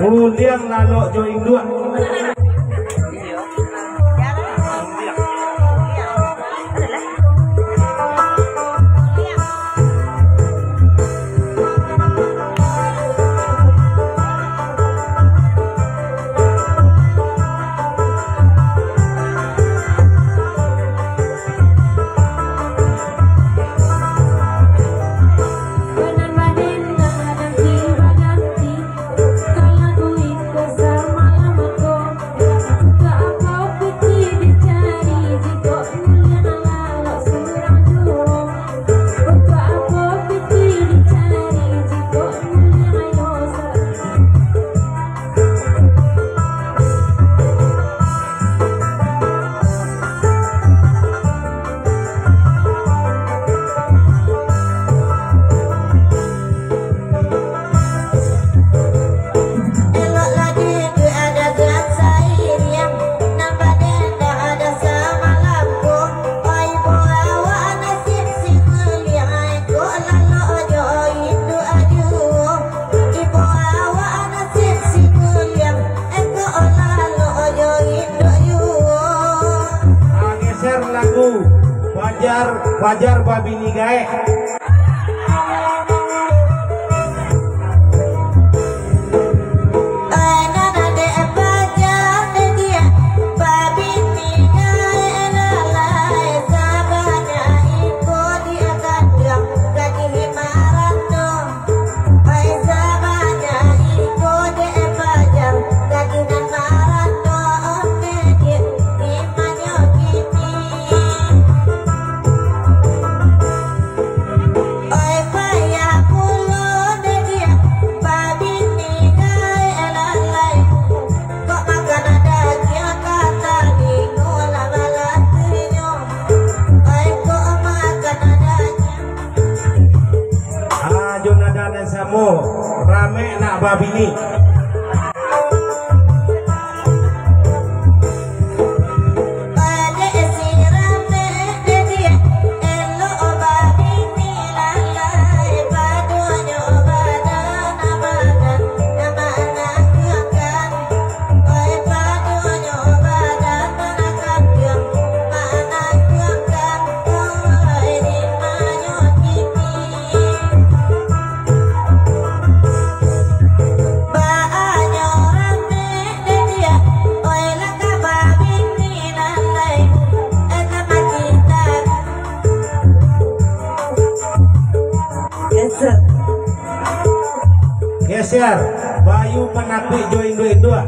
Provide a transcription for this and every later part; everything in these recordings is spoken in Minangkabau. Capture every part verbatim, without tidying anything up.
Muliang lalok jo induak. Elok lagi di adagan sairiang, nan badendang ada samalam ko. Oi, bo awak nasib si muliang, ai ko lalok jo induak ajuo. Ibo awak nasib si muliang, eko lalok jo induak juo. Ah, geser lagu. Fajar, Fajar babini gaek. Anak dek Fajar dek dia, babini gaek lalai, sabanyak iko dia kanduang, gadih marato. Ai sabanyak iko dek Fajar, gadih nan marato, ondeh dek imanyo kini. Oi payah pulo dek dia, babini gaek lalai. Kok makan dagiang ka talingo lah balatinyo. Oi kok makan dagiang. Ah, jo nada nan samo, ramek nak babini. Geser. Geser. Bayu panakuik jo induak-induak.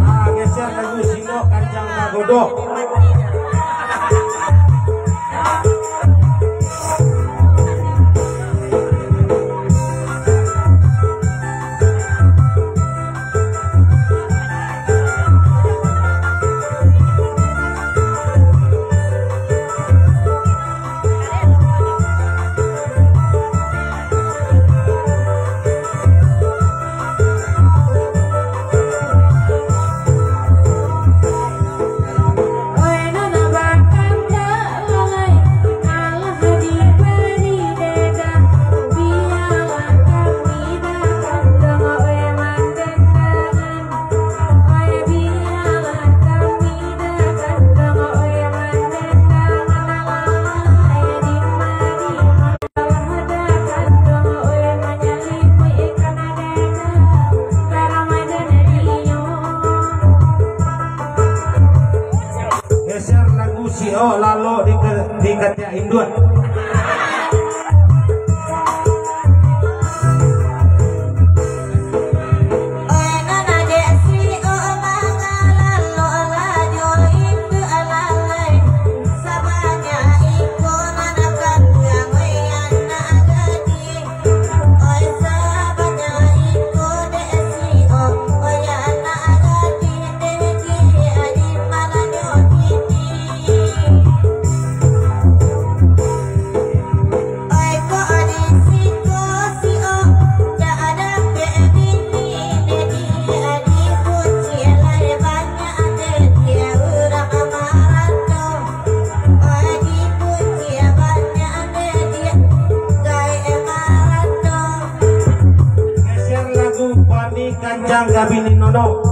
Ah, geser lagu Sino Kancang Bagodok. Oh, lalok di ke-, di katiak induak. Geser lagu Pani Kancang Kabini Nono.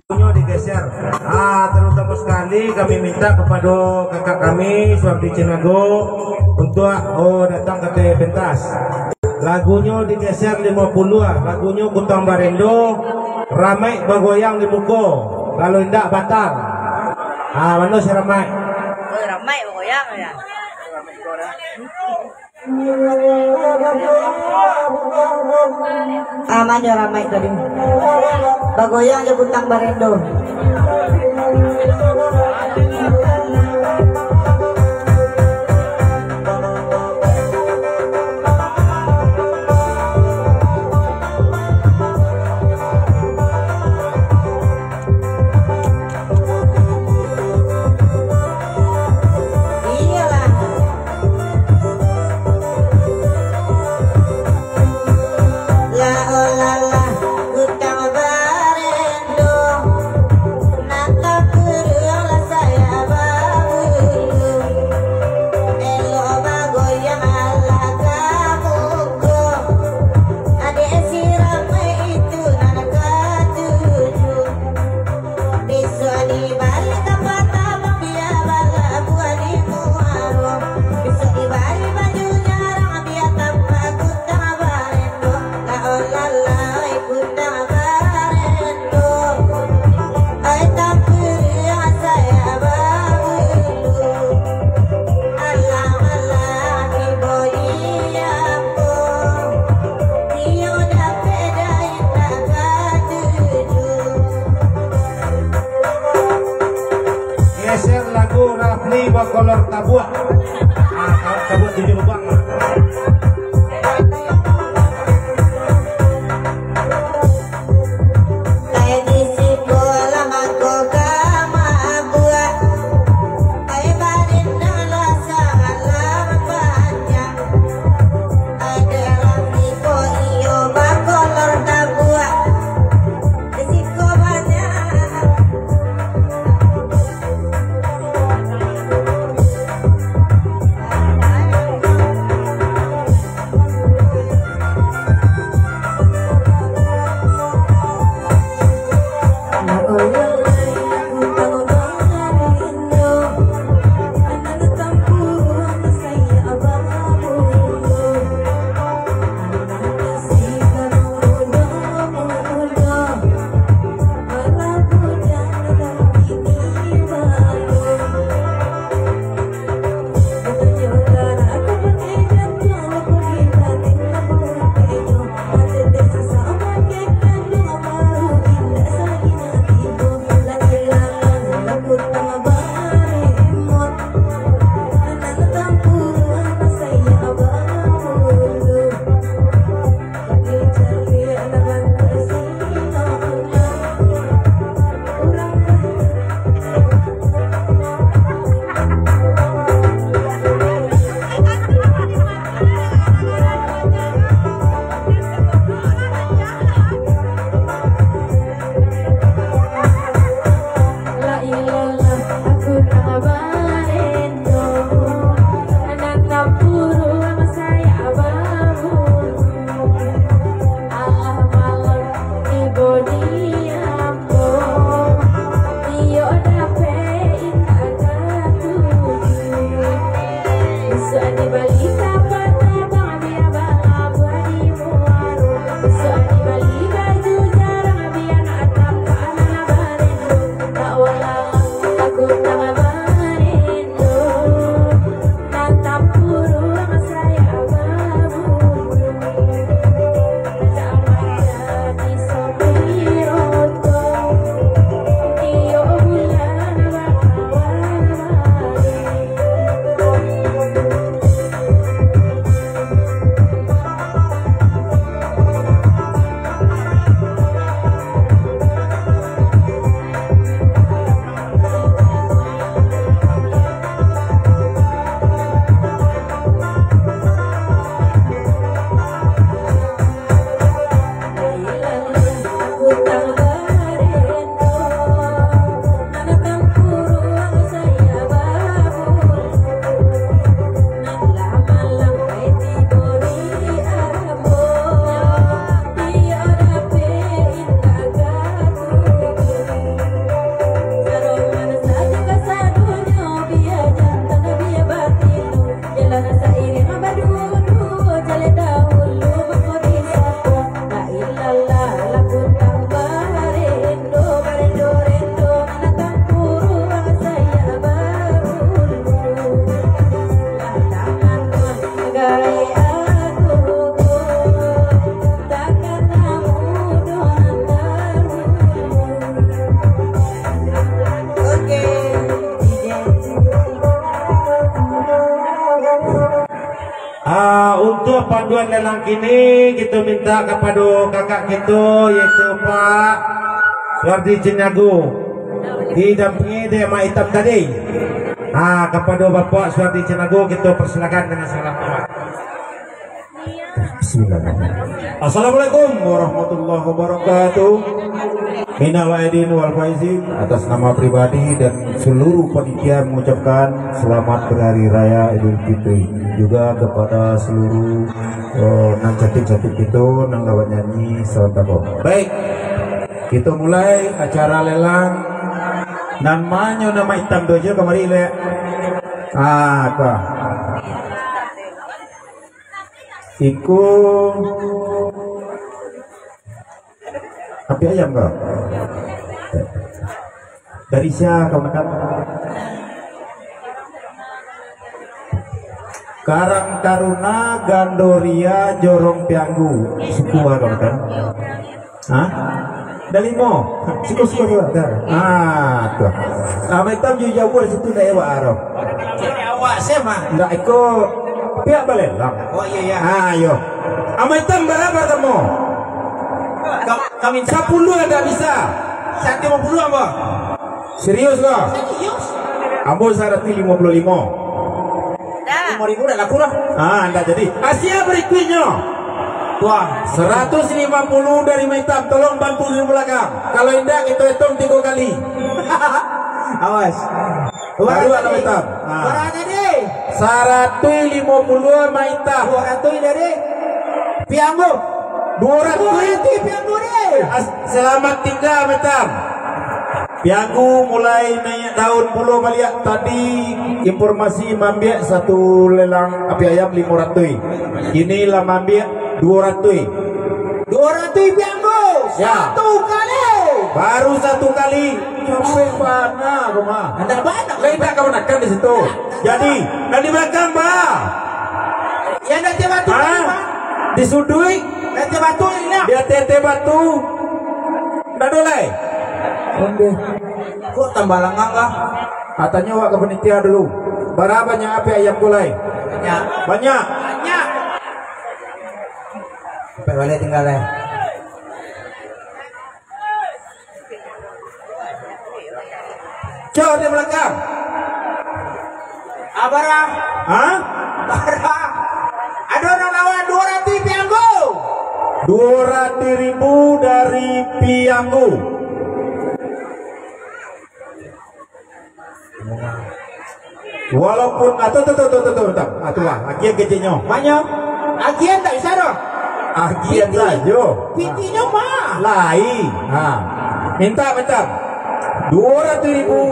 Lagunyo digeser. Ah, terutama sekali kami minta kepada kakak kami, Suhardi Cinago, untuk, oh, datang ka ateh pentas. Lagunyo digeser limo puluah, lagunyo Kutang Barendo, Ramaik Bagoyang di Muko. Kalau indak, batal. Ah, mano si Ramaik? Oh, Ramaik Bagoyang, ya. Aman jo Ramaik tadi. Bagoyang jo Kutang Barendo. Iyolah. La, oh, la, la, Kutang Barendo, nak ka puruang lah Kolor tabuak. Ah, tabuak tujuh lubang. Ah, untuak panduan lelang kini, kito minta kapado kakak kito, yaitu Pak Suardi Caniago, didampingi dek Mak Itam tadi. Ah, kapado Bapak Suardi Caniago, kito persilakan dengan sangat hormat. Bismillahirrahmanirrahim. Assalamualaikum warahmatullahi wabarakatuh. Minal aidin wal faizin, atas nama pribadi dan seluruh panitia mengucapkan selamat berhari raya Idul Fitri. Juga kepada seluruh, eh, nan cantik-cantik kito, nan lawak nyanyi, salam tako. Baik, kito mulai acara lelang. Nan manyo nan Mak Itam tu aja kamari, lek. Ah, apa? Iko api ayam kah? Dari sia kau makan? Karang Taruna, Gandoria, Jorong Pianggu. Suku apa kau makan? Hah? Dah limo. Suku-suku tu dah. Ah, tu. Ah, Mak Itam jauh-jauh dari situ dah ewak arah. Siapa? Ndak iko pihak balelang. Oh, iya, iya. Ah, iyo. Amai Tam bara partamo? Ka-, kami Sapuluah ndak bisa. Satu lima puluh apa? Serius ko? Serius? Ambo saratuih limo puluah limo. Lima ribu dah laku lah. Ah, ndak jadi. Asia berikutnya. Wah. Seratus lima puluh dari Maitam, tolong bantu di belakang. Kalau indak, kita hitung tiga kali. Awas. Baru ada Maitam. Ah. Bara tadi? Saratuih limo puluah Maitam. Dua ratuih dari Pianggu. Dua ratuih. Dua ratuih Pianggu ni. As-, selamat tinggal, Maitam. Pianggu mulai naiak daun pulo baliak. Tadi informasi maambiak satu lelang api ayam limo ratuih. Kini lah maambiak dua ratuih. Dua ratuih Pianggu. Ya. Satu kali. Baru satu kali. Capek bana ko mah. Ndak bana. Lai tak kamanakan di situ. Jadi, nan di balakang, bah. Ya, ndak tiap batu. Ah, di suduik. Ndak tiap batu, ini. Di ateh-ateh batu. Ndak ado lai. Ondeh. Kok tambah langang lah? Katanyo awak ka panitia dulu. Bara banyak api ayam ko lai? Banyak. Banyak. Banyak. Sampai balik tinggal lai. Cok di balakang. Abara. Hah? Bara. Ado urang lawan dua ratuih Pianggu. Dua ratuih ribu dari Pianggu. Walaupun, ah, tu, tu, tu, tu, tu, tu, tu. Ah, tu lah, agian kecilnyo. Banyak. Agian tak bisa doh. Agian sajo. Pitinyo mah. Lai. Ha. Minta, minta. Dua ratuih ribu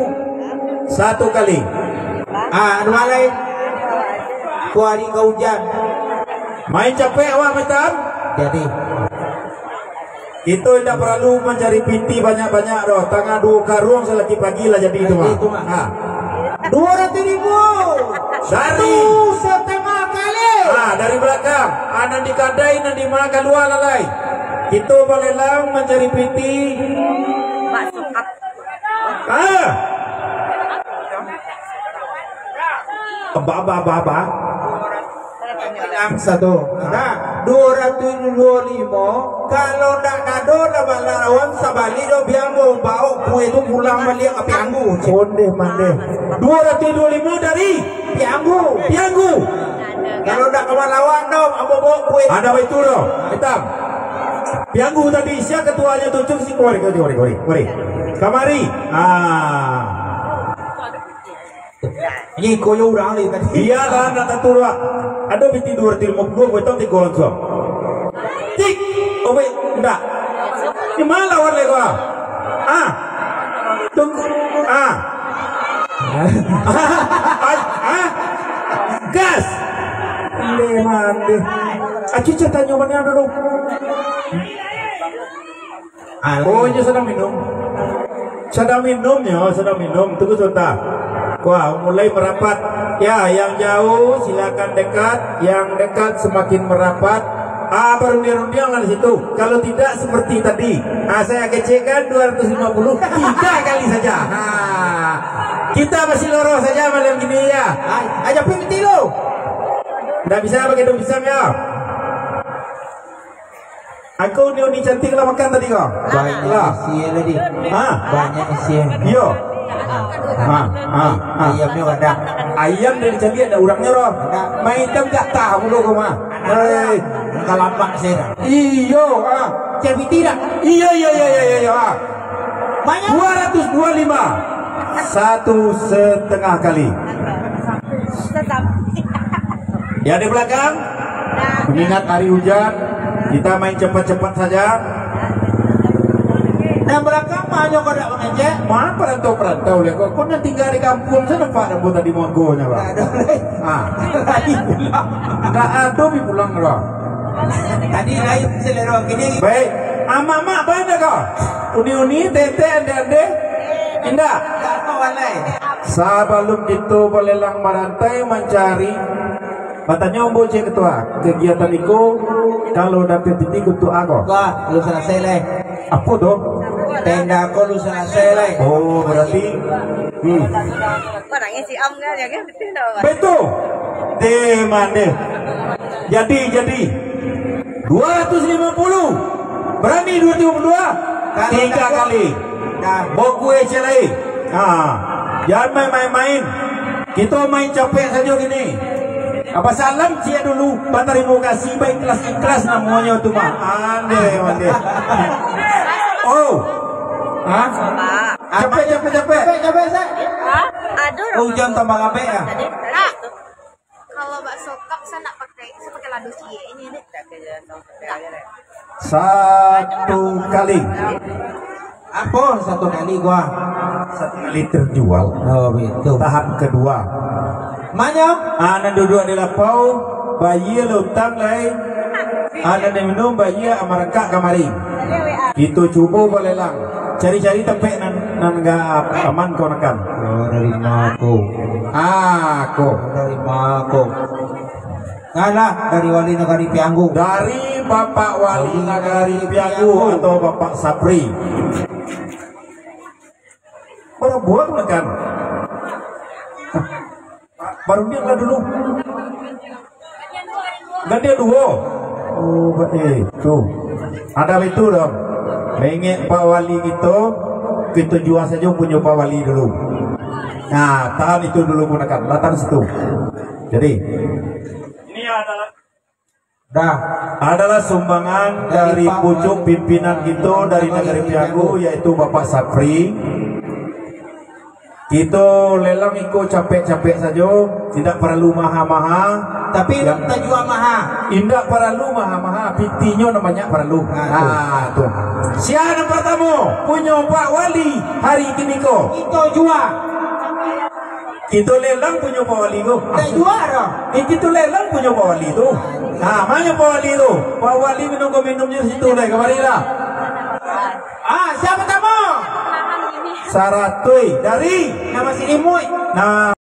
satu kali. Ah, anu lai. Kuari ka ujan. Main capek awak, minta. Jadi. Kito indak paralu mancari piti banyak-banyak doh. Tangah duo karuang salaki pagi lah jadi tu mah. Jadi tu mah. Ha. Dua ratuih ribu. Dari. Satu setengah kali. Ha, dari balakang. Ha, nan di kadai, nan di ma kalua lalai. Kito balelang mancari piti. Masuk ap- Ha. Ba, ba, ba, ba. Satu. Nah, dua ratuih dua limo, kalau ndak ado lah balawan sabali do biang bawa kue tu pulang baliak ka Pianggu. Ondeh mandeh. Dua ratuih dua limo dari Pianggu. Pianggu. Kalau ndak ka balawan do, ambo bawa kue. Ada itu do. Hitam. Pianggu tadi, sia ketuanya tu? Cuk, si, mari, mari, mari, mari, mari. Kamari. Ah. Ni koyo urang ni tadi. Bialah, nak tatur lah. Ado piti dua ratuih limo puluh, gue tau tigo langsuang. Tik. Oh, baik. Ndak. Di mana lawan lego, ah? Ah. Tunggu. Ah. Ah. Ah. Gas. Leh, mandeh. Acu, cah tanyo mano dulu. Ah, oh, inyo sadang minum. Sadang minum nyo, sadang minum. Tunggu sabanta. Wah, mulai marapat. Ya, yang jauh silakan dekat, yang dekat semakin merapat. Ah, berundiang-rundiang lah di situ. Kalau tidak seperti tadi. Ah, saya kecilkan dua ratus lima puluh tiga kali saja. Ha. Kita masih lorong saja malam ini ya. Ai, aja piti lo. Ndak bisa pakai daun pisang ya. Aku ni uni cantik lah makan tadi kau. Banyak lah. Isi tadi. Ha? Banyak isi. Yo. Ha, ha, ha. Ayamnya wadah. Ayam dari tadi ada urangnya loh. Ada. Main hitam tak tahu lo kau mah. Hei. Enggak lapak saya dah. Iyo, ha. Cek piti dah. Iyo, iyo, iyo, iyo, iyo, iyo, ha. Banyak. Dua ratus dua lima. Satu setengah kali. Tetap. Ya, di belakang. Mengingat hari hujan, kita main cepat-cepat saja. Nan belakang mah nyo kau dak mangecek? Mah perantau-perantau leh kau. Kau nan tinggal di kampung sana, nampak rambut tadi mogonya, Bang. Ada leh. Ah. Lari pulang. Ndak ado bi pulang, Bang. Tadi lain selera kini. Baik. Amak-amak bana kau? Uni-uni, tete, ande-ande? Indak. Ndak tahu, alai. Sabalum kito balelang marantai mancari, batanyo ambo, Cek Ketua, kegiatan iko kalau dapek piti untuak a ko? Wah, alun salasai lai. Apo tu? Tenda ko lu salasai lai. Oh, berarti, hmm. Kau nangis si Am kan, ya kan? Betul tak, Bang? Betul. Deh, mandeh. Jadi, jadi. Dua ratus lima puluh. Berani dua ratus lima puluh dua? Kalau tiga tak, kali. Dah. Bokue celai. Ha. Jangan main-main-main. Kito main capek sajo kini. Apa salam ciek dulu, batarimo kasih, baikhlas-ikhlas namonyo tu mah. Andeh, andeh. Oh. Hah? Capek, capek, capek. Capek, capek, Sat. Hah? Aduh, oh, hujan tambah lapek ya? Tadi, tadi tu. Kalau bakso cup, saya nak pakai, saya pakai lado ciek. Ini, ini. Satu kali. Apo satu kali gua? Satu kali terjual. Oh, begitu. Tahap kedua. Manyo? Anak duduk di lapau, bayia lah utang lai. Anak minum, bayia amarangkak kamari. Kito cubo balelang. Cari-cari tampek nan, nan ga aman ko nakan. Oh, dari ma ko? Ah, ko. Dari ma ko? Alah, dari wali nagari Pianggu. Dari Bapak Wali Nagari Pianggu atau Bapak Sapri. Bara buah tu makan? Baru dia lah dulu. Gantian duo. Oh, ba-, eh, tu. Ada itu dong. Mengek Pak Wali kito, kito jual sajo punyo Pak Wali dulu. Nah, tahan itu dulu gunakan. Datang situ. Jadi, ini adalah Dah. Adalah sumbangan dari pucuk pimpinan kito dari Nagari Piago, yaitu Bapak Sapri. Kito lelang iko capek-capek sajo, indak paralu maha-maha. Tapi tajua maha. Indak paralu maha-maha, pitinyo nan banyak paralu. Ah, tu. Sia nan partamo, punyo Pak Wali hari kini ko. Kito jua. Kito lelang punyo Pak Wali tu. Dah jua dah. Eh, kito lelang punyo Pak Wali tu. Ha, ma nyo Pak Wali tu? Pak Wali minum ko minumnyo situ deh, kamari lah. Ah, sia partamo? Saratuih dari? Nama si Imui. Nah.